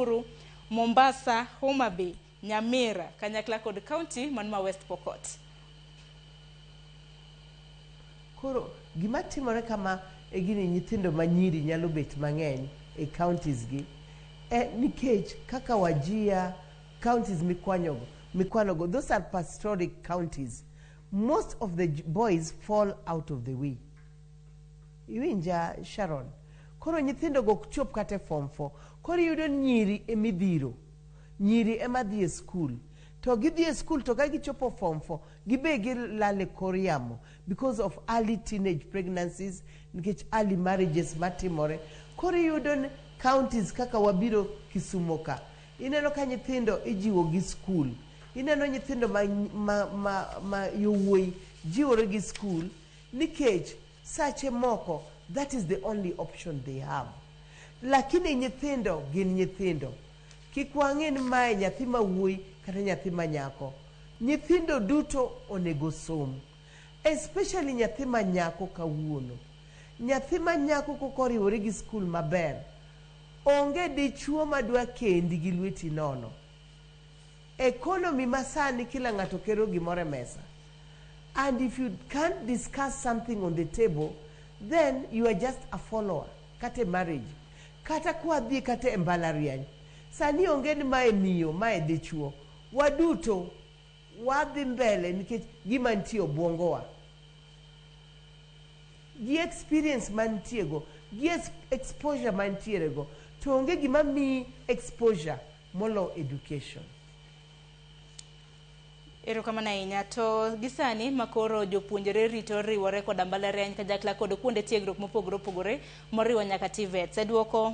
Nakuru, Mombasa, Homa Bay, Nyamira kanyakla kod kaunti man ma West Pokot. Koro gima timore kama e gini nyithindo ma nyiri nyalo bet mang'eny e counties gi e, nikech kaka Wajir counties mikwanyogo mikwanogo, those are pastoric counties. Most of the boys fall out of the way. Iwinja, Sharon? Koro nyithindo go ok chop kata e form 4. Koro iyudo ni nyiri emidhiro, nyiri ema dhi e school, to gidhi e school to ka gichopo form 4 gibe gilal e kor yamo because of early teenage pregnancies, nikech early marriages matimore. Koro iyudo ni counties kaka wabiro Kisumo ka, ineno ka nyithindo ijiwo gi school, ineno nyithindo ma yowuoyi jiwore gi school nikech sache moko that is the only option they have. Lakini nyithindo gin nyithindo, kik wang'e ni mae nyathi ma wuoyi kata nyathi ma nyako. Nyithindo duto onego som, especially nyathi ma nyako. Kawuono nyathi ma nyako kok oriwore gi school maber, onge dichuo madwa kendi gi lweti nono. Economy masani, kila ng'ato kero gimoro e mesa, and if you can't discuss something on the table, then you are just a follower. Kata e marriage, kata kwadhi kata e mbalariany sani, onge ni mae miyo, mae dichuo. Waduto wadhi mbele nikech gima nitie obwongowa gi experience mantie go gi exposure mantiere go, to onge gima miyi exposure molo education. Erokamano ahinya. To gi sani makoro jopuonjre rito riwore koda mbalariany kanyakla kod kuonde tiegruok mopogore opogore moriwo nyaka TVETs. E duoko